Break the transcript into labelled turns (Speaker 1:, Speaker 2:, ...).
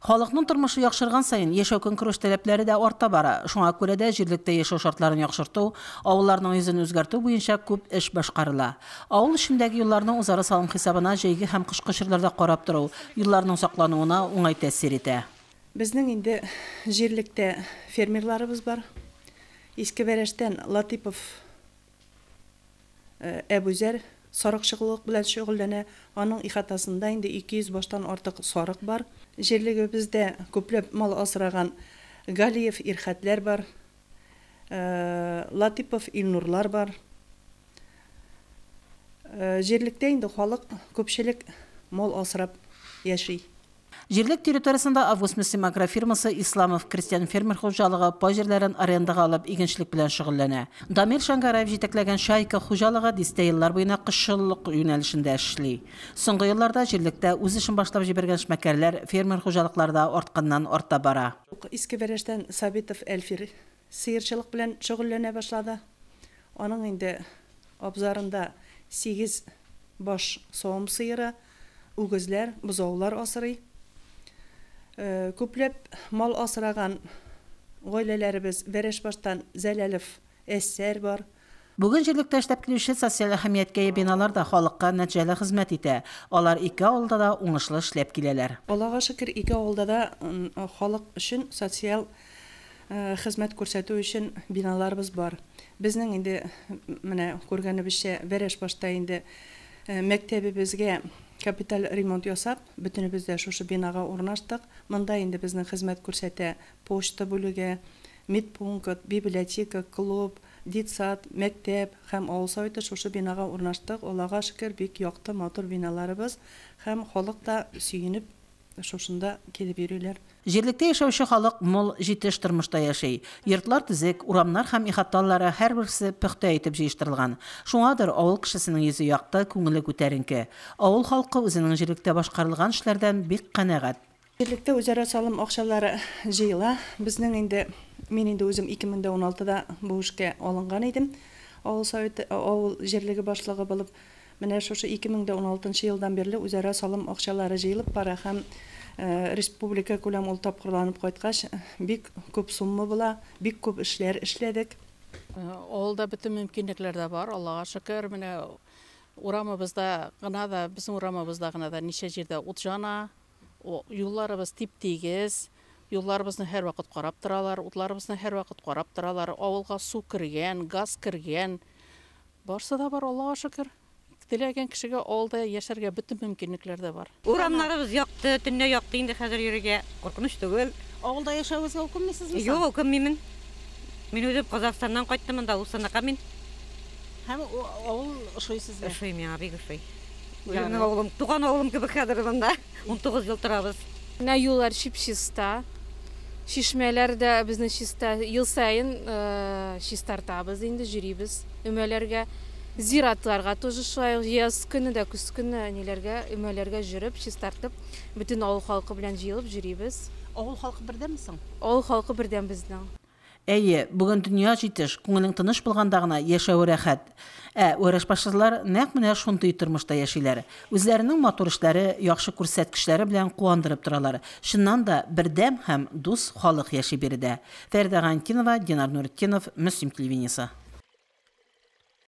Speaker 1: Халыкның тормышы яхшырган саен, яшәү-көнкүреш таләпләре дә арта бара. Шуңа күрә дә җирлектә яшәү шартларын яхшырту, авылларның йөзен үзгәртү буенча күп эш башкарыла. Авыл эчендәге юлларны үзара салым хисабына җәйге һәм кышкы чорларда карап тору, юлларның саклануына уңай тәэсир итә.
Speaker 2: Безнең инде җирлектә фермерларыбыз бар. Иске Бәрәштән Латыйпов Әбүзәр сарыкчылык белән шөгыльләнә. Аның ихатасында инде 200 баштан артык сарык бар. Җирлегебездә күпләп мал асраган Галиев Ирхәтләр бар, Латыйпов Илнурлар бар. Җирлектә инде халык күпчелек мал асрап яши.
Speaker 1: Җирлек территориясендә Август-Мөслим агрофирмасы, Исламов крестьян-фермер хуҗалыгы пай җирләрен арендага алып игенчелек белән шөгыльләнә. Дамир Шәңгәрәев җитәкләгән Чайка хуҗалыгы дистә еллар буена кошчылык юнәлешендә эшли. Соңгы елларда җирлектә үз эшен башлап җибәргән эшмәкәрләр, фермер хуҗалыклары да артканнан-арта бара.
Speaker 2: Иске Бәрәштән Сабитов Әлфир сыерчылык белән шөгыльләнә башлады. Аның инде абзарында сигез баш савым сыеры, үгезләр, бозаулар асрый. Күпләп мал асраган гаиләләребез Вәрәшбаштан Зәләлов Әссәр бар.
Speaker 1: Бүген җирлектә эшләп килүче социаль әһәмияткә ия биналар да халыкка нәтиҗәле хезмәт итә. Алар ике авылда да уңышлы эшләп киләләр.
Speaker 2: Аллага шөкер, ике авылда да халык өчен социаль хезмәт күрсәтү өчен биналарыбыз бар. Безнең инде менә күргәнебезчә, Вәрәшбашта инде мәктәбебезгә капиталь ремонт ясап, бөтенебез дә шушы бинага урнаштык. Монда инде безнең хезмәт күрсәтә почта бүлеге, медпункт, библиотека, клуб, детсад, мәктәп һәм авыл советы шушы бинага урнаштык. Аллага шөкер, бик якты, матур биналарыбыз һәм халык та сөенеп шушында килеп йөриләр.
Speaker 1: Җирлектә яшәүче халык мул, җитеш тормышта яши. Йортлар төзек, урамнар һәм ихаталары һәрберсе пөхтә итеп җыештырылган. Шуңадыр авыл кешесенең йөзе якты, күңеле күтәренке. Авыл халкы үзенең җирлектә башкарылган эшләрдән бик канәгать.
Speaker 2: Җирлектә үзара салым акчалары җыела. Безнең инде, мин инде үзем 2016 да бу эшкә алынган идем. Авыл советы, авыл җирлеге башлыгы булып. Менә шушы 2016 нчы елдан бирле үзара салым акчалары җыелып бара һәм республика күләм ул тапкырланып кайткач, бик күп сумма була, бик күп эшләр эшләдек.
Speaker 3: Авылда бөтен мөмкинлекләр дә бар, Аллага шөкер. Менә урамыбызда гына да, безнең урамыбызда гына да ничә җирдә ут җана, юлларыбыз тип-тигез, юлларыбызны һәрвакыт карап торалар, утларыбызны һәрвакыт карап торалар, авылга су кергән, газ кергән. Барсы да бар, Аллага шөкер. Теләгән кешегә авылда яшәргә бөтен мөмкинлекләр дә бар.
Speaker 4: Урамнарыбыз якты, төнлә якты инде хәзер йөрергә куркыныч түгел.
Speaker 1: Авылда яшәвегезгә үкенмисезме соң?
Speaker 4: Юк, үкенмимен. Мин үзем Казахстаннан кайттым монда, Усаныкы мин.
Speaker 1: Һәм авыл ошый сезгә?
Speaker 4: Ошый миңа, бик ошый. Үземнең авылым, туган авылым кебек хәзер монда. 19 ел торабыз.
Speaker 5: Менә юллар чип-чиста. Чишмәләр дә безнең чиста. Ел саен чистартабыз инде, җөрибез өмәләргә. Зиратларга тоже шулай ук яз көне дә, көз көне ниләргә, өмәләргә җөреп, чистартып, бөтен авыл халкы белән җыелып җөрибез.
Speaker 1: Авыл халкы бердәмме соң?
Speaker 5: Авыл халкы бердәм безнең.
Speaker 1: Әйе, бүген дөнья җитеш, күңелең тыныч булганда гына яшәве рәхәт. Ә вәрәшбашлылар нәкъ менә шундый тормышта яшиләр. Үзләренең матур эшләре, яхшы күрсәткечләре белән куандырып торалар. Чыннан да, бердәм һәм дус халык яши биредә. Фәридә Гайнтинова, Динар Нуретдинов, Мөслим телевидениесе.